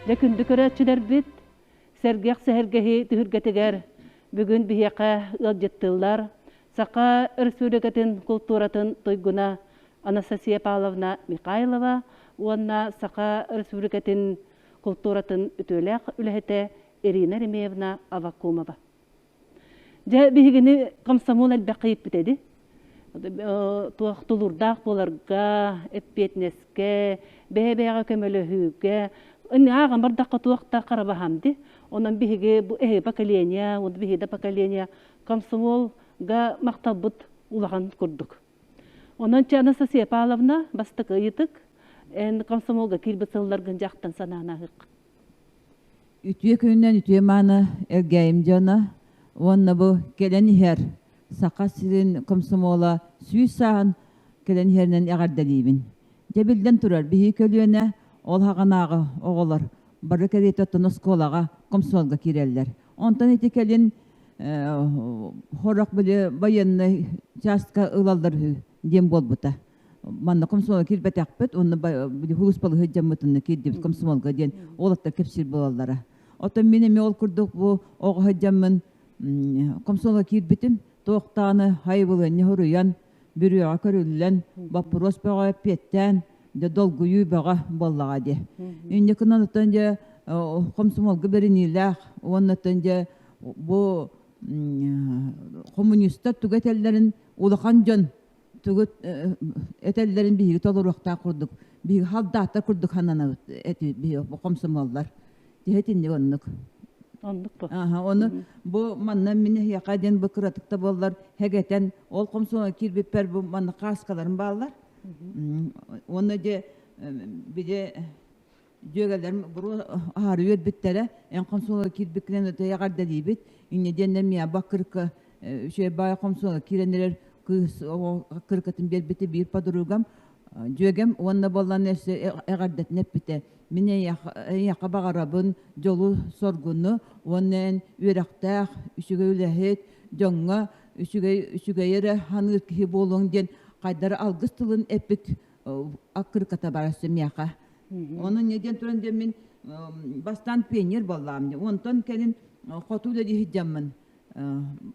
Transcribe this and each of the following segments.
Дьэ күндү көрөөччүлэрбит, сэргэх сэһэргэһии түһүлгэтигэр бүгүн биһиэхэ ыалдьыттыыллар Саха Өрөспүүбүлүкэтин култууратын туйгуна Анастасия Павловна Михайлова уонна Саха Өрөспүүбүлүкэтин култууратын үтүөлээх үлэһитэ Ирина Еремеевна Аввакумова. Дьэ, биһигини комсомол элбэххэ ииппит эди. Туох тулуурдаах буоларга, эппиэтинэскэ, бэйэ-бэйэҕэ көмөлөһүүгэ, ааҕан бардахха туох да харабаһам ди. Онон биһиги бу эһиги поколение, вот биһиги да поколение комсомолга махталбыт улахан курдук. Онон чэ Анастасия Павловна бастакы ыйытык эн комсомолга киирбит сылларгын дьахтан санаанаһык. Үтүө күнүнэн үтүө мааны Элгээйим дьоно уонна бу кэлэн иһэр Саха сирин комсомола 100 сааһын кэлэн иһэринэн эҕэрдэлиибин. Дьэ биллэн турар, биһиги көлүөнэ ол хаҕанааҕы оҕолор бары кэриэтэ оттон оскуолаҕа комсомолга киирэллэр. Онтон ити кэлин сорох били военнай чааска ылаллар үһү диэн буолбута. Манна комсомолга киирбэтэхпит, уонна били хулуспалыһы дьаммытынна киирдибит комсомолга диэн уолаттар кэпсиир буолаллара. Оттон мин эмиэ ол курдук бу оҕо сылдьаммын комсомолга киирбитим. Туохтааны хайыбылыанньа суруйан, бүрүөҕэ көрүллэн, боппуруос бөҕө эппиэттээн, дьэ долгуйуу бөҕө буоллаҕа дии. Инньэ гынан оттон дьэ комсомолга бэриниилээх уонна оттон дьэ бу коммунистар тугу этэллэрин улахан дьон тугу этэллэрин биһиги толоруохтаах курдук биһиги халдааттар курдук сананабыт эти биһиги комсомоллар тиһэтинник оннук оннук бу Аха, ону бу манна мин эһиэхэ диэн бу кыратык да буоллар хэгэтэн ол комсомолга киирбиппэр бу манна кааскаларым бааллар уонна дьэ били дьүөгэлэрим буру аһары үөрбүттэрэ эн комсомолга киирбиккинэн өтө эҕэрдэлиибит инньэ диэннэр миэхэ баккырка үчүгэй баай комсомолга киирэн эрэр кыыс оҕо кыркатын биэрбитэ биир подругам дьүөгэм уонна буоллан өссө эҕэрдэтин эппитэ мин эйиэхэ баҕарабын дьолу соргуну уонна эн үөрэхтээх үчүгэй үлэһит дьоҥҥо үчүгэй үчүгэйи эрэ саныыр киһи буолуоҥ диэн хайдары алгыс тылын эппит аккырыката баар өссө миэхэ Ону не диэн туран диэн мин бастаан пионер буоллаҕым. Онтон кэлин хоту үлэлии сылдьаммын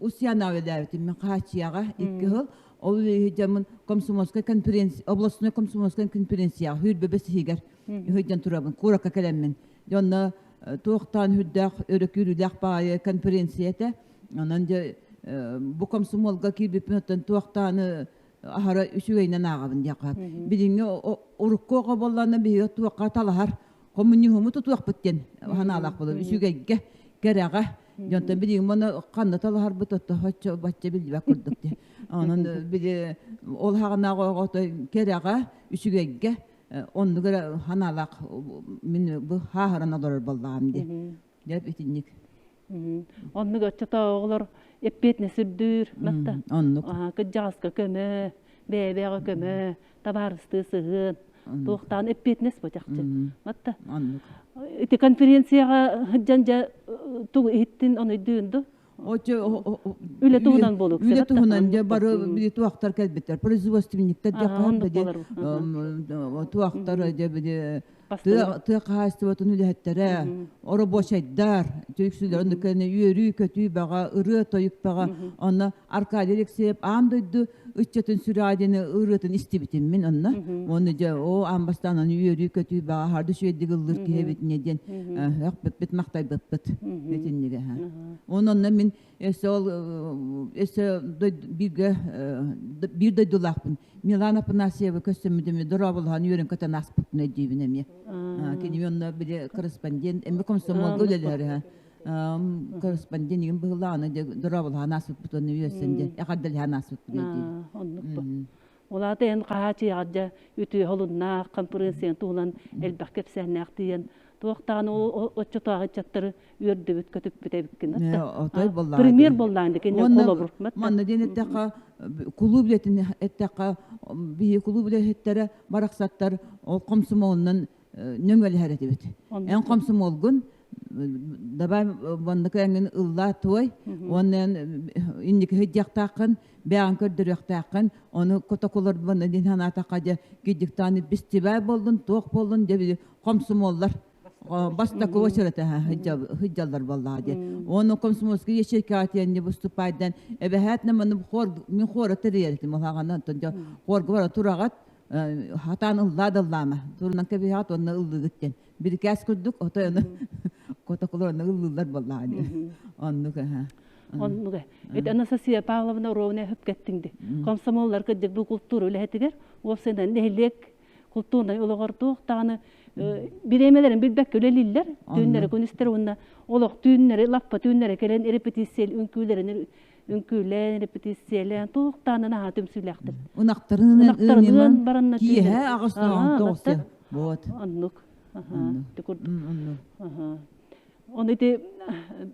Устьяна үлэлээбитим мин Хааччыйаҕа икки сыл. Ол үлэлии сылдьаммын комсомольскай конференция, областной комсомольскай конференцияҕа Хүрбэбэс иһигэр сылдьан турабын, куоракка кэлэммин. Дьэ онно туохтаан үрдээх, өрөкүүрүүлээх баайы конференция этэ. Онон дьэ бу комсомолга киирбиппин оттон туохтааны аһара үчүгэйинэн ааҕабын диэххэ. Билиҥҥи урукку оҕо буоллаҕына биһиги туохха талаһар коммунизмы тутуохпут диэн санаалаах буолар. Үчүгэйгэ, кэрэҕэ. Дьонтон билигин маны ханна талаһарбыт отто хоччо бачча биллибэт курдук диэн. Онон били ол хаҕынааҕы оҕото кэрэҕэ, үчүгэйгэ оннук эрэ санаалаах мин бу хааһыран олорор буоллаҕым дии. Дьэ итинник. Оннук оччотооҕу оҕолор эппиэтинэс үрдүүр матта. Оннук. Кырдьаҕаска көмө, бэйэ-бэйэҕэ көмө, табаарыстыы сыһыан, туохтаан эппиэтинэс бу чахчы. Матта. Оннук. Ити конференцияҕа сылдьан дьэ тугу иһиттин ону өйдүүн ду? Үлэ туһунан буолук. Үлэ туһунан дьэ бары били туохтар кэлбиттэр. Производственниктар дьэ туохтар дьэ били тыа хаһаайыстыбатын үлэһиттэрэ, оробуочайдар, үксүлэр оннук үөрүү-көтүү бөҕө, ырыа-тойук бөҕө. Онно Аркадий Алексеев аан дойду ыччатын сүрэҕэ диэн ырыатын истибитим мин онно. Уонна дьэ оо аан бастаан аны үөрүү-көтүү бөҕө харды үчүгэйдик ыллыыр киһи эбит инньэ диэн өхпүппүт, махтайбыппыт итиннигэ. Онон мин Өссө ол өссө бииргэ биир дойдулаахпын Милан Афанасьева көстөммүтүм дорооболоһон үөрэн көтөн ааспыппын өйдүүбүн эмиэ. Кини онно били корреспондент эмиэ комсомолга үлэлэһэр корреспондент игин быһылааны дорооболоһон ааспыппыт уонна үөрсэн дьэ эҕэрдэлэһэн ааспыппын өйдүүбүн. Оннук бу. Ол аата эн хаһаачыйаҕар дьэ үтүө холуннаах конференцияны туһунан элбэх кэпсээннээх тиийэн туохтаан ол оччотооҕу ыччаттары үөрдүбүт көтүппүт эбиккин отой боллаа премьер боллаан дикин холобур манна диэн эттэххэ кулууп үлэтин эттэххэ биһи кулууп үлэһиттэрэ барахсаттар ол комсомолунан нөҥөлөһөр этибит эн комсомолгун давай маннык эҥин ыллаа туой уонна инники сылдьыахтааххын бэйэҕин көрдөрүөхтээххин ону котокуларбын диэн санаатахха дьэ кидьиктааны бистибээл буоллун туох буоллун дьэ били комсомоллар. Бастакы очерата хыдьаллар буоллаҕа дии. Оны комсомольский ячейкаҕа выступайдан эбэһээт наманы хор мин хора тэрийэр этим олаҕана онтон дьэ хорга бара тураҕат хатаан ыллаа да ыллаама турунан кэбиһэҕит уонна ыллыыгыт диэн бирикээс курдук отой ону котокулар онно ыллыыллар буоллаҕа дии оннук Оннук. Эт Анастасия Павловна Ровная хөпкэттиҥди. Комсомоллар кырдьык бу култуура үлэһитигэр уопсайынан нэһилиэк култуурнай олоҕор туох даҕаны бириэмэлэрин билбэккэ үлэлииллэр. Түүннэри күнүстэри уонна олох түүннэри лаппа түүннэри кэлэн репетиция үҥкүүлэрин үҥкүүлээн репетициялээн туох даҕаны наһаа түмсүүлээхтэр. Ынахтарын баранна киэһэ аҕыс тоҕус вот. Оннук. Оны ити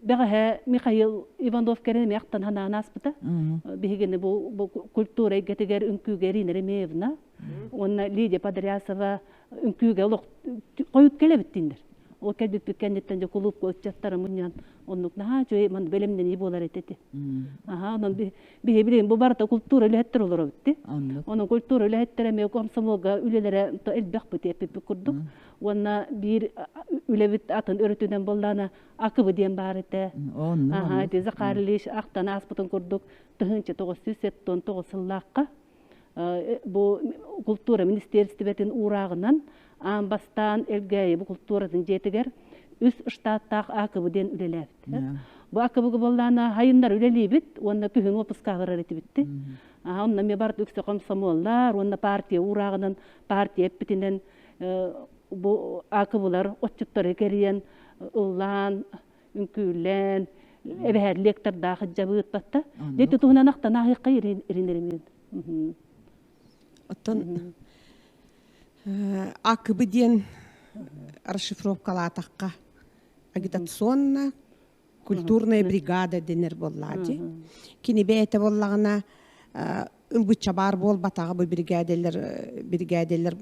бэҕэһээ Михаил Иванов кэлэн эмиэ ахтан санаан ааспыта. Биһигини бу, бу культура эйгэтигэр үҥкүүгэ Ирина Еремеевна уонна Лидия Подрясова үҥкүүгэ олох хойут кэлэбит дииллэр. Ол кэлбиппит кэнниттэн дьэ кулуупка ыччаттары мунньан оннук наһаа үчүгэй манна бэлэмнэнии буолар этэ ити. Аха, онон биһи билигин бу барыта культура үлэһиттэр олоробут ти. Онон культура үлэһиттэрэ эмиэ комсомолга үлэлэрэ элбэх бит эппиппит курдук. Уонна биир үлэбит атын өрүтүнэн буоллаана акыбы диэн баар этэ. Аха, ити Захар Ильич ахтан ааспытын курдук 1979 сыллаахха бу култуура министиэристибэтин уурааҕынан аан бастаан Элгээйи бу култууратын дьиэтигэр үс штаттаах АКБ диэн үлэлээбит. Бу АКБ буоллаана хайыннар үлэлиибит уонна күһүн уоппускаҕа барар этибитти. Онно эмиэ барыт үксэ комсомоллар уонна партия уурааҕынан партия эппитинэн бу АКБлар отчуттары кэрийэн ыллаан үҥкүүлээн эбэһээт лектордаах дьабыыт батта. Дьэ туһунан ахтан ааһыахха иринеримин. Оттон АКБ диэн расшифровкалаатахха агитационно культурная бригада дэнэр буоллаачы. Кини бэйэтэ буоллаҕына ылбычча баар буолбатаҕа бу биригээдэлэр биригээдэлэр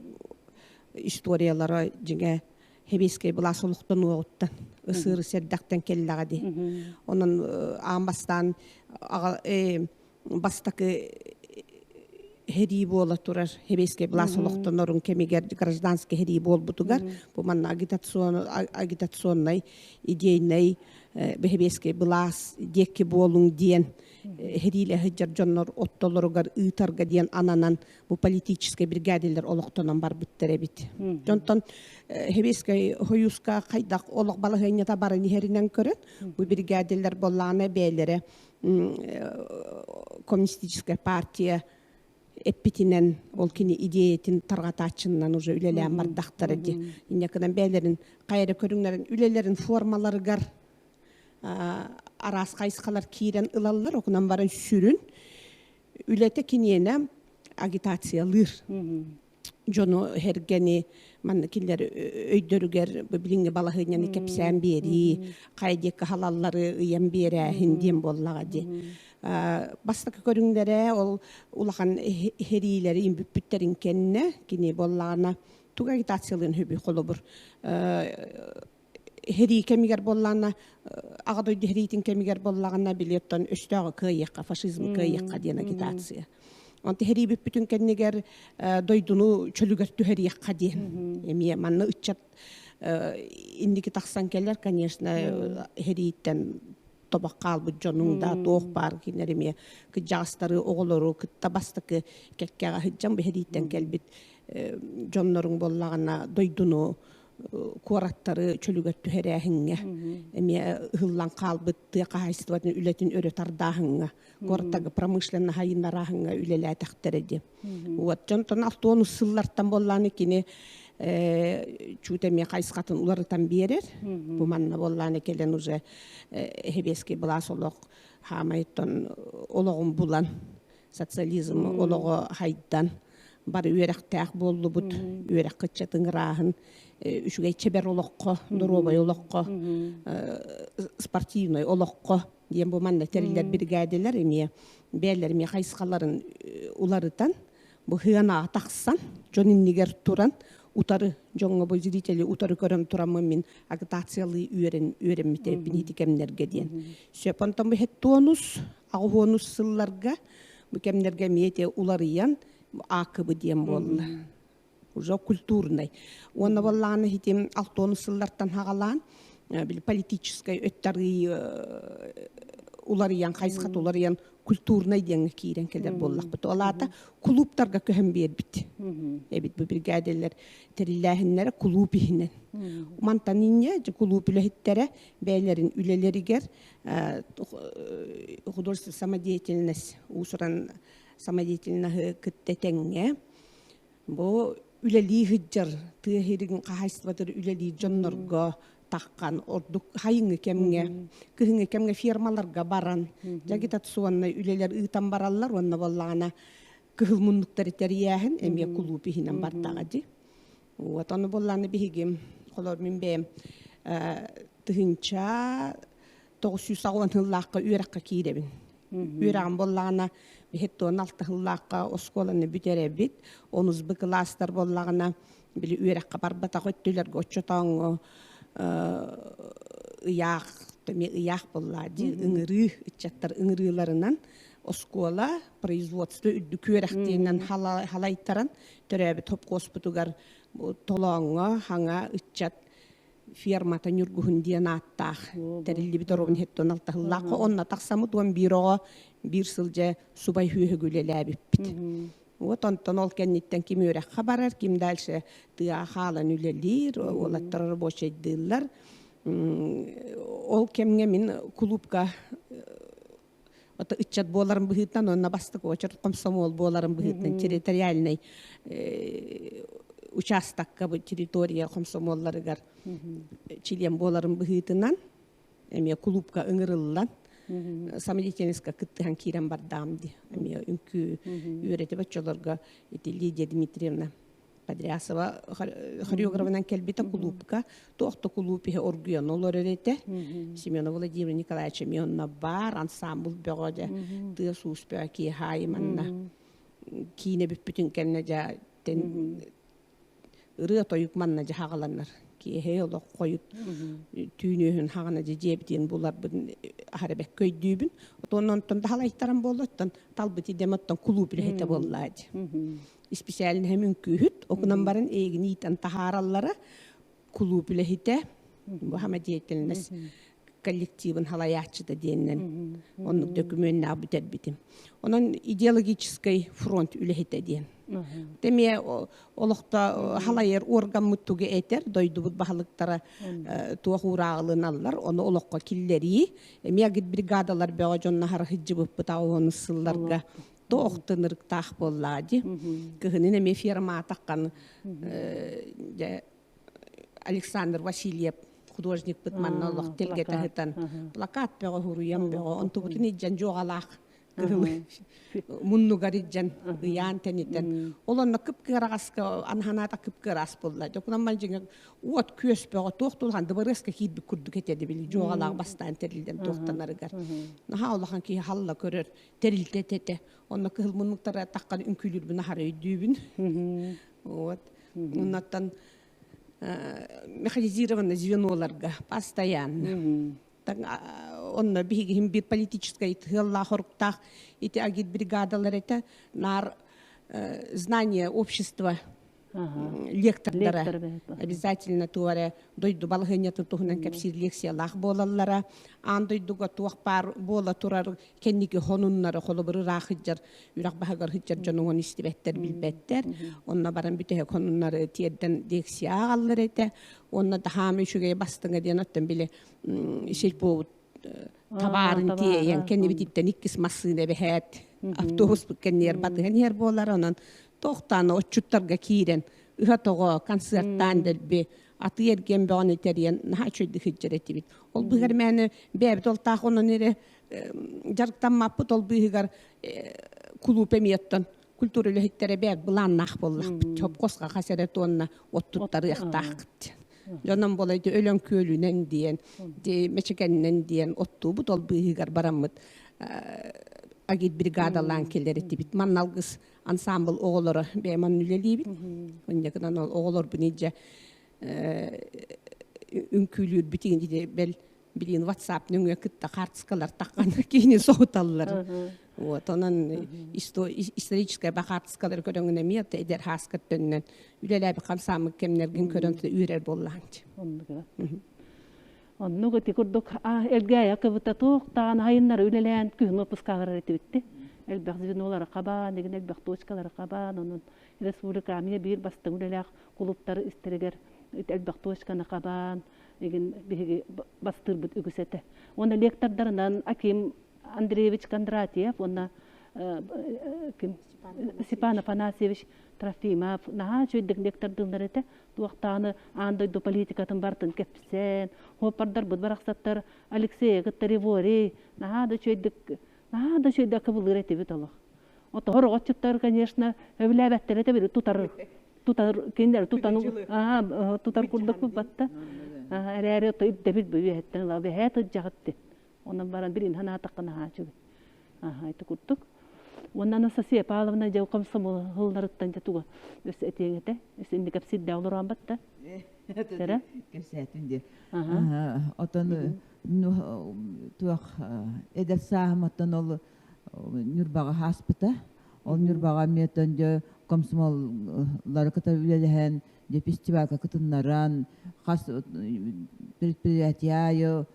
историялара дьиҥэ Хэбиэскэй былаас олохтонуоҕуттан ысыыры сэрдэхтэн кэллэҕэ дии. Онон аан бастаан бастакы һэрии буола турар Хэбиэскэй былаас олохтонорун кэмигэр гражданский һэрии буолбутугар бу манна агитационнай идейнай Хэбиэскэй былаас диэки буолуҥ диэн һэриилэ сылдьар дьоннор оттолоругар ыытарга диэн ананан бу политическай бригадалар олохтонон барбыттар эбит. Дьонтон Хэбиэскэй Хойууска хайдах олох балаһыанньата баран иһэринэн көрөн бу бригадалар боллаана бэйэлэрэ коммунистическая партия эппитинэн ол кини идеятын тарҕатааччыннан уже үлэлээн бардахтара ди. Иннякынан бэйэлэрин хайа көрүҥнэрин үлэлэрин формаларыгар араас хайысхалар киирэн ылаллар, окунан баран сүрүн үлэтэ киниэнэ агитациялыыр дьону эргэни манна кинилэр өйдөрүгэр билиҥҥи балаһыанньаны кэпсээн биэрии хайа диэки халаллары ыйан биэрээһин диэн буоллаҕа дии бастакы көрүҥнэрэ ол улахан иһэриилэри имбүппүттэрин кэннэ кини буоллаҕына тугу агитациялыын сөбүй холобур Һэрии кэмигэр буоллаҕына, Аҕа дойду һэриитин кэмигэр буоллаҕына, били оттон өстөөҕү кыайыахха, фашизмы кыайыахха диэн агитация. Онто һэрии бүппүтүн кэннигэр дойдуну чөлүгэр түһэриэххэ диэн. Эмиэ манна ыччат инники тахсан кэлэр, конечно, һэрииттэн тобох хаалбыт дьонуҥ да туох баар кинилэр эмиэ кыдьаҕастары оҕолору кытта бастакы кэккэҕэ сылдьан бу һэрииттэн кэлбит дьонноруҥ буоллаҕына дойдуну куораттары чөлүгэр түһэрээһиҥҥэ эмиэ ыһыллан хаалбыт тыа хаһаайыстыбатын үлэтин өрө тардааһыҥҥа куораттарга промышленноһа айыннарааһыҥҥа үлэлээтэхтэрэ диэн. Вот дьонтон алтуон сыллартан буоллааны кини чуут эмиэ хайысхатын уларытан биэрэр. Бу манна буоллааны кэлэн уже хэбиэскэй былаас олох хаамайыттан олоҕун булан социализм олоҕо хайдан бары үөрэхтээх буоллубут үөрэх кыччатын ырааһын үчүгэй чэбэр олоххо доруобай олоххо спортивный олоххо диэн бу манна тэриллэр биригээдэлэр эмиэ бэйэлэр эмиэ хайысхаларын уларытан бу сыанаҕа тахсан дьон иннигэр туран утары дьоҥҥо бу зрители утары көрөн тураммын мин агитациялыы үөрэн үөрэммитэ ити кэмнэргэ диэн сөп онтон бу тонус аҕыс сылларга бу кэмнэргэ эмиэ ити уларыйан АКБ диэн буолла. Уже культурнай. Уонна буоллаҕына хитим алтуону сыллартан хагалаан били политическай өттарыы уларыйан, хайысхат уларыйан культурнай диэҥҥэ киирэн кэлэр буоллахпыт. Ол аата кулууптарга көһөн биэрбит. Эбит бу бригадалар тэриллээһиннэрэ кулууп иһинэн. Мантан инньэ кулууп үлэһиттэрэ бэйэлэрин үлэлэригэр художественная самодеятельность уусуран самодеятельноһы кытта тэҥҥэ бу үлэлии сылдьар тыа сирин хаһаайыстыбатыгар үлэлиир дьоннорго таххан ордук хайыҥҥы кэмҥэ кыһыҥҥы кэмҥэ фермаларга баран агитационнай үлэлэр ыытан бараллар уонна буоллаҕына кыһыл муннуктары тэрийээһин эмиэ кулууп иһинэн бардаҕа дии. Вот ону буоллаҕына биһиги холор мин бэйэм 1990 сыллаахха үөрэххэ киирэбин. Үөрэҕим буоллаҕына биһиттон алта сыллаахха оскуоланы бүтэрэбит. Онус бы кылаастар буоллаҕына били үөрэххэ барбатах өттүлэргэ оччотооҥҥу ыйаах эмиэ ыйаах буоллаа дии ыҥырыы ыччаттар ыҥырыыларынан оскуола производство үрдүк үөрэхтиинэн халайтаран төрөөбүт хопкуоспутугар толооҥҥо хаҥа ыччат фермата Ньургуһун диэн ааттаах тэриллибит оробун хеттон алтаһыллаахха онно тахсамыт 11 оҕо биир сылдьа субай хүөһүгү үлэлээбиппит. Вот онтон ол кэнниттэн ким үөрэххэ барар, ким дальше тыаҕа хаалан үлэлиир, уолаттар рабочайдыыллар. Ол кэмҥэ мин кулуупка ото ыччат буоларым быһыытынан уонна бастакы очерт комсомол буоларым быһыытынан территориальнай участокка бу территория комсомолларыгар чилиэн буоларым быһыытынан эмиэ кулуупка ыҥырыллан самодеятельностька кыттыһан киирэн бардаам дии эмиэ үҥкүү үөрэтип оччолорго ити Лидия Дмитриевна Подрясова хореографынан кэлбитэ кулуупка туох да кулууп иһэ оргуйан олорор этэ Семенова Владимир Николаевич эмиэ онно баар ансамбль бөҕө дьэ тыас уус бөҕө киэһаайы манна киинэ бүппүтүн кэннэ дьэ ырыа тойук манна дьэ хаҕаланар киэһэ олох хойут түүнүөһүн хаҕана дьэ дьиэбитин буларбын аһара бэккэ өйдүүбүн отон онтон даһалайтаран буолла оттон талбыт идэм оттон кулууп үлэһитэ буоллаа дьэ исписээлинэһим үҥкүүһүт окунан баран эйигин иитэн таһаараллара кулууп үлэһитэ бу самодеятельность коллективын халайааччыта диэннэн оннук дөкүмүөннээх бүтэрбитим. Онон идеологическай фронт үлэһитэ диэн. Эмиэ олохто халайар органмыт тугу этэр, дойдубут баһылыктара туох уурааҕылыналлар, ону олоххо киллэрии. Эмиэ агитбригадалар бөҕө дьонно хараһыдьыбыппыт аҕыс сылларга туох тынырыктаах буоллаа дии. Кыһынын эмиэ фермаатаххан дьэ Александр Васильев художникпыт манна олох тэлгэтэ сытан плакат бөҕө хуруйан бөҕө онтубутун илдьэн дьуоҕалаах кыһыл муннугар илдьэн ыйаан тэнитэн ол онно кып-кыараҕаска анханаата кып-кыараас буолла дьокунан мандьыҥа уот күөс бөҕө туох тулхан дыбарыаска киирбит курдук этэ били дьуоҕалаах бастаан тэриллэн туохтанарыгар наһаа улахан киһи халла көрөр тэрилтэ этэ онно кыһыл муннуктара таххан үҥкүүлүүрбүн аһара өйдүүбүн вот Оннаттан механизированное звеноларга постоянно. Онно биһигиһин бир политическай тыаллаах оруктаах ити агитбригадалар этэ нар знание общества лектордара обязательно туора дойду балаһыанньатын туһунан кэпсиир лекциялаах буолаллара аан дойдуга туох баар буола турар кэнники хонуннары холобур ыраах сылдьар үрэх баһыгар сылдьар дьон истибэттэр билбэттэр онно баран бүтэһик хонуннары тиэрдэн лекция ааҕаллар этэ уонна таһаам үчүгэй бастыҥа диэн оттон били сельпобут табаарын тиэйэн кэннибититтэн иккис массыына эбэһээт автобуспут кэннигэр батыһан иһэр буолар онон тохтаан отчуттарга киирэн ыһа тоҕо концерттаан дэлби атыы эргиэн бөҕөнү тэрийэн наһаа үчүгэйдик сылдьар этибит ол быһар мээнэ бэйэбит ол таах онон эрэ дьарыктаммаппыт ол быыһыгар кулууп эмиэттэн культура үлэһиттэрэ бэйэт былааннаах буоллахпыт хопкоска хас эрэ туонна от туттарыахтаахпыт дьонон буола ити өлөн күөлүнэн диэн мэчикэннэн диэн оттуубут ол быыһыгар бараммыт агитбригадалаан кэлэр этибит манна алгыс ансамбл оҕолоро бэйэм онно үлэлиибит онньакынан ол оҕолорбун илдьэ үҥкүүлүүрбүт бэл билигин WhatsApp нөҥүө кытта хаартыскалар таххан киһини соһуталлар. Вот, онон историческай бахаартыскалары көрөҥүн эмиэ эдэр хааскар төннөн үлэлээби хамсааммыт кэмнэргин көрөн үөрэр буоллаанчы. Оннук ити курдук Элгээйэ кыбыта туох даҕаны айыннары үлэлээн күһүн отпускаҕар этибитти. Элбэх звенолары хабаан, игин элбэх точкалары хабаан, онон республика эмиэ биир бастыҥ үлэлээх кулууптары истэригэр элбэх точканы хабаан, игин биһиги бастыырбыт үгүс этэ. Уонна лектордарынан Аким Андреевич Кондратьев уонна ким Степан Афанасьевич Трофимов наһаа үчүгэйдик лектордыыллар этэ. Туохтааны аан дойду политикатын барытын кэпсээн, хуоппардарбыт барахсаттар Алексей кытта Риворий наһаа да үчүгэйдик наһаа да үчүгэйдик кыбылыыр этибит олох. Отоһор оҕоччуттар, конечно, өбүлээбэттэр этэ били тутар тутар кинилэр тутан тутар курдук батта. Эрээри ото ирдэбил бу үөһэттэн ыла бэһээ тыдьаҕытты. Онон баран билин ханаатахха наһаа үчүгэй. Аха ити курдук. Уонна Анастасия Павловна дьэ комсомолларыттан дьэ туга өс этиэҥ этэ. Өс инни кэпсиирдээх олороон батта. Сэрэ? Кэпсээтин диye. Отон туох эдэр сааһым оттон ол Ньурбаҕа хааспыта. Ол Ньурбаҕа эмиэ дьэ комсомоллары кытары үлэлэһэн, дьэ фестивальга кытыннаран, хас предприятие аайы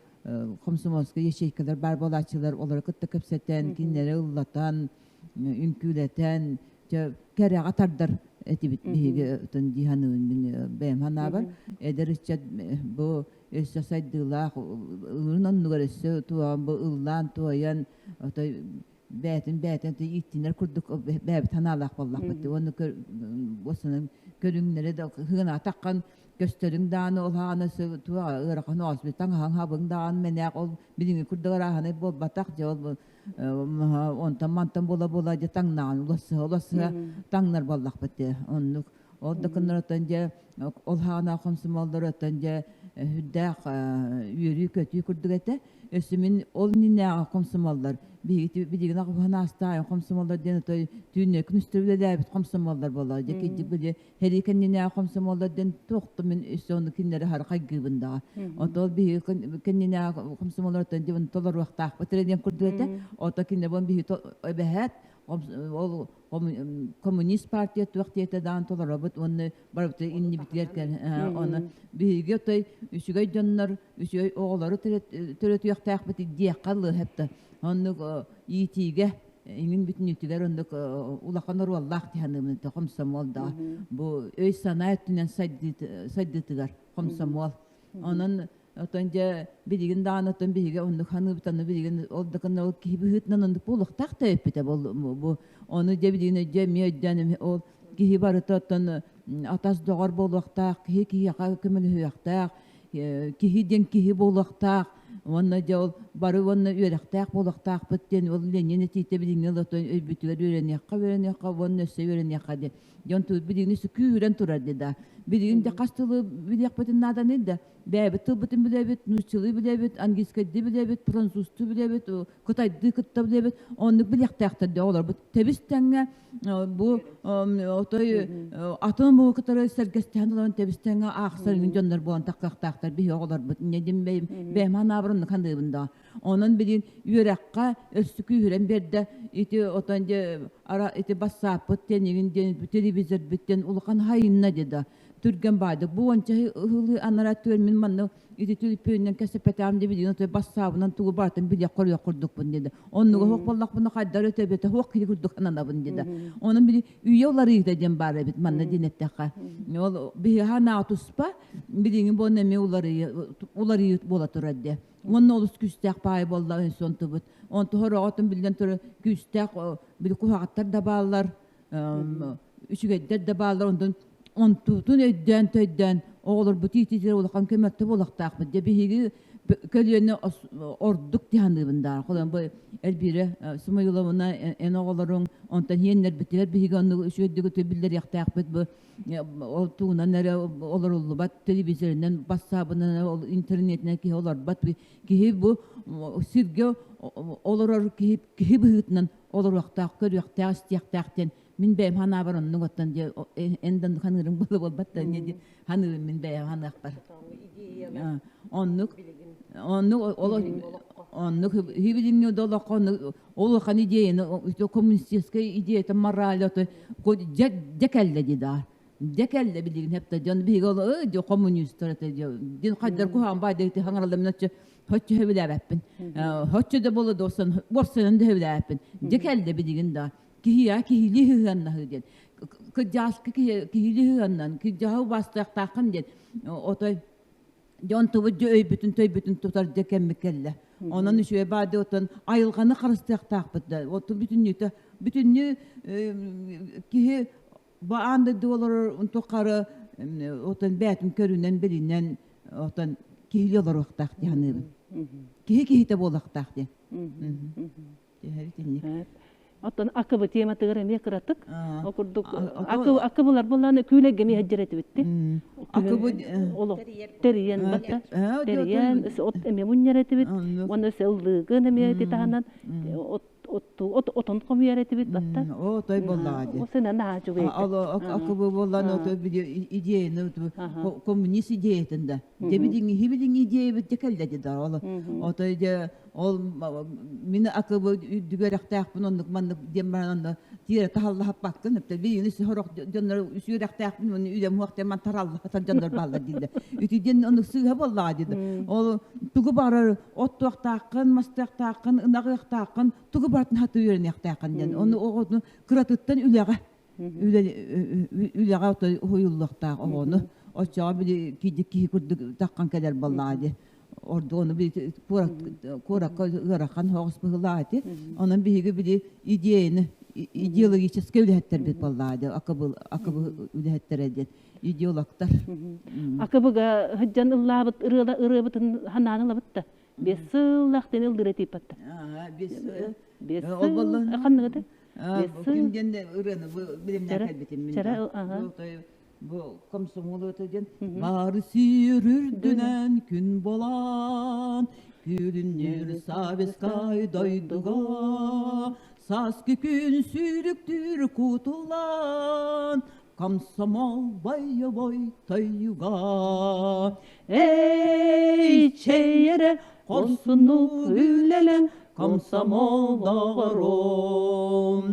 комсомольскай ячейкалар баар буолааччылар олору кытта кэпсэтэн, кинилэри ыллатан, үҥкүүлэтэн, кэрэҕэ тардар этибит биһиги дии саныыбын мин бэйэм санаабар. Эдэр ыччат бу өссө сайдыылаах ылын оннугар өссө туоҕан бу ыллаан туойан отой бээтин бээтин ииттинэр курдук бэйэбит санаалаах буоллахпыт уонна уосанан көрүҥнэри да хыынаатаххан көстөрүҥ даҕаны ол хаҕана туох ыарахан оҕосбут таҥаһаҥ хабыҥ даҕаны мэнээх ол билиҥҥи курдук арааһынай буолбатах дьэ ол онтон мантан буола буола дьэ таҥнаҕын улассыһа улассыһа таҥнар буоллахпыт дьэ оннук ол да кыннарыттан дьэ ол хаҕана хомсомоллоруттан дьэ үрдээх үөрүү-көтүү курдук этэ Өссө мин ол иннинээҕи хомсомоллор, биһиги билигин аҕыһан аастаайын хомсомоллор диэн отой түүннэ күнүстэр үлэлээбит хомсомоллор буолла. Дьэ кирдик били һэрии кэннинээҕи хомсомоллор диэн туохту мин өссө ону кинилэри хара хайгыыбын даҕа. Отол биһиги кэннинээҕи хомсомоллортон дьыбын толоруохтаахпыт эрэ диэн курдук этэ. Ото кинилэр бон биһиги эбэһээт ол коммунист партия туох диэтэ даҕаны толоробут уонна барыбыт иннибитигэр оны биһиги отой үчүгэй дьоннор үчүгэй оҕолору төрөтүөхтээхпит диэххэ лыһэпта оннук иитиигэ иҥин бүтүнүүтүгэр оннук улахан оруоллаах тиһаныыбын хомсомуол да бу өй-санаа өттүнэн сайдыытыгар хомсомуол онон Отон дьэ билигин даҕаны оттон биһиги оннук ханыыбыт аны билигин ол да гына ол киһи быһыытынан оннук буолуохтаах да эппитэ бу ону дьэ билигин өйдөө эмиэ өйдөөн ол киһи барыта оттон атас доҕор буолуохтаах киһи киһиэхэ көмөлөһүөхтээх киһи диэн киһи буолуохтаах уонна дьэ ол бары уонна үөрэхтээх буолуохтаахпыт диэн ол Ленин этиитэ билиҥҥи олортон өйбүтүгэр үөрэниэххэ үөрэниэххэ уонна өссө үөрэниэххэ диэн дьон билигин күүһүрэн турар дии да билигин де хас тылы билиэхпитин нааданы да Бэйэбит тылбытын билэбит, нууччалыы билэбит, английскайдыы билэбит, французтуу билэбит, кытайдыы кытта билэбит. Оннук билиэхтээхтэр да оҕолорбут тэбис тэҥҥэ бу отой атын омугу кытары сэргэстэһэн олорон тэбис тэҥҥэ аахсар дьоннор буолан таххыахтаахтар биһи оҕолорбут. Инньэ диэн бэйэм санаабар оннук саныыбын да. Онон билин үөрэххэ өссө күүһүрэн биэрдэ. Ити отон дьэ ара ити бассааппыт диэн диэн телевизорбыт диэн улахан хайынна дии да. Түргэн баайдык. Бу уонча ыһылыы анараа түөр мин манна ити түлүпүөннэн кэсэппэтэҕим дии билигин бассаабынан тугу барытын билиэх көрүөх курдукпун диэди. Оннуга суох буоллахпына хайдар өтөбөтө суох киһи курдук ананабын диэди. Онон били үйэ уларыйыыта диэн баар эбит манна диэн эттэххэ. Ол биһиги ханаа туспа билигин буонна эмиэ уларыйыы буола турар диэ. Уонна олус күүстээх паай буолла онтубут. Онту хороҕотун биллэн турар күүстээх били куһаҕаттар да бааллар үчүгэйдэр да бааллар онтон онтуутун өйдөөн төйдөөн оҕолорбут иитиитигэр улахан көмөттө буолуохтаахпыт дьэ биһиги көлүөнэ ордук тиһаныыбын даа холон бу Эльвира Смоиловна эн оҕолоруҥ онтон иэннэрбитигэр биһиги оннук үчүгэйдик биллэриэхтээхпит бу ол тугунан эрэ олоруллубат телевизорынан бассаабынан ол интернетинэн киһи олорбот киһи бу сиргэ олорор киһи киһи быһыытынан олоруохтаах көрүөхтээх истиэхтээх диэн мин бэйэм ханаабар оннук оттон дьэ эн да ханыырыҥ буола буолбат да диэн ханыырым мин бэйэм ханыахпар оннук оннук ол Оннук хибилиҥҥи долоххо улахан идеяны коммунистическай идеята мораль ото дьэ кэллэ ди да. Дьэ кэллэ билигин хепте дьон биһиги ол дьэ коммунистар это дин хайдар куһаан баай дэгти хаҥаралламын оччо хоччо хөбүлээбэппин. Хоччо да боло досан уопсайынан да хөбүлээбэппин. Дьэ кэллэ билигин да киһиэ киһилии сыһыаннаһыы диэн. Кырдьааска киһилии сыһыаннан, кырдьаҕа убаастыахтааххын диэн. Отой дьон тубут дьэ өйбүтүн төйбүтүн тутар дьэ кэммит кэллэ. Онон үчүгэй баады отон айылҕаны харыстыахтаахпыт да. Оту бүтүннүүтэ бүтүннүү киһи бу аан дойду олорор тухары отон бээтин көрүнэн билинэн отон киһили олоруохтаах дии саныыбын. Киһи киһитэ буолуохтаах диэн. Оттон акыбы тематыгар эмиэ кыратык. Ол курдук акыбылар буллааны күүлэгге ми хеджер этибитти. Акыбы олох терийен батта. Терийен от эме мунньар этибит. Уонна сыллыгын эмиэ ити таһынан от от отон хомуйар этибит батта. О, той боллаады. Осына наһаа үчүгэй. Акыбы боллааны ото идеяны коммунист идеятын да. Дебидиҥи хибидиҥи идеябит декелледи да ол. Ото Ол мин акыбы үрдүгүөрэхтээхпин оннук маннык диэн баран онно тиэрэ таһаллаһаппаккын эптэ биини сорох дьоннор үсүөрэхтээхпин уонна үлэм уох диэн ман тараллаһатар дьоннор бааллар дииллэр. Үтү диэн оннук сыыһа буоллаҕа диэди. Ол тугу барар оттуохтааххын, мастыахтааххын, ынах ыахтааххын, тугу барытын хаты үөрэниэхтээххин диэн. Ону оҕону кыратыттан үлэҕэ үлэҕэ уһуйуллуохтаах оҕону. Оччоҕо били киһи курдук таххан кэлэр буоллаҕа дии. Ордук ону куоракка ыарахан соҕус быһыылаах ити. Онон биһиги били идеяны идеологическай үлэһиттэрбит буоллаҕа дии акыбыл акыбы үлэһиттэрэ диэн идеологтар. Акыбыга сылдьан ыллаабыт ырыала ырыабытын ханаан ылабыт да. Бес сыллах ден ылдыра тииппатта. Бес сыл ханныгыты? Бес сыл. Күн диэн ырыаны билимнээн кэлбитим мин. Бу комсомол өтө диэн бары сир үрдүнэн күн болан күлүннүүр сабескай дойдуга сааскы күн сүүрүктүүр кутуллан комсомол боевой тойуга Эй, чэйэрэ, хорсуннук үлэлэн, комсомол доҕорум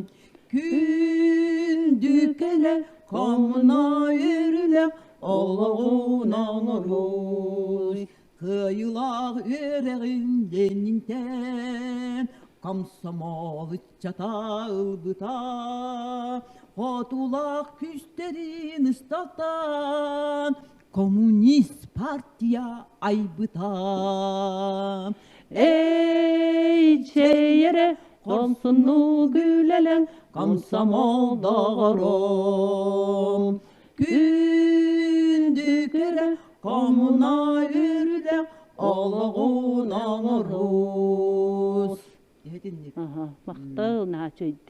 Күндү кэлэ коммуна үрүлэх олоҕун оҥоруй Кыайыылаах үөрэҕин Ленинтэн комсомол ыччата ылбыта Хотулаах күстэрин ысталтан коммунист партия айбыта. Эй, чэйэрэ, хорсуннук үлэлэн, комсомол доҕорум. Күндү кэрэ коммуна үрдэ олоҕун оҥоруус. Иһитинник. Махтал наачыйд.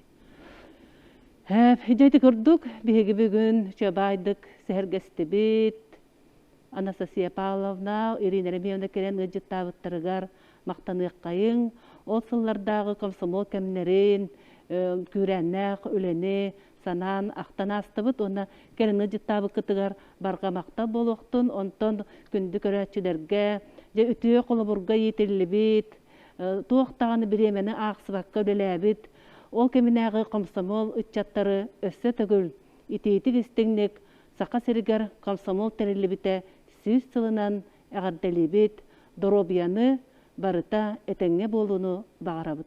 Дьэ ити курдук биһиги бүгүн чабайдык сэһэргэстибит. Анастасия Павловна, Ирина Ремьевна кэлэн ыалдьыттаабыттарыгар махтаныаххайыҥ. Ол сыллардааҕы комсомол кэмнэрин, күүрээннээх үлэни санаан ахтан аастыбыт уонна кэлин ыалдьыттаабыккытыгар барҕа махтал буолуохтун. Онтон күндү көрөөччүлэргэ дьэ үтүө холобурга иитиллибит, туох даҕаны бириэмэни аахсыбакка үлэлээбит, ол кэминээҕи комсомол ыччаттары өссө төгүл итиитик-истиҥник Саха сиригэр комсомол тэриллибитэ 100сылынан эҕэрдэлиибит, доруобуйаны, барыта этэҥҥэ буолууну баҕарабыт.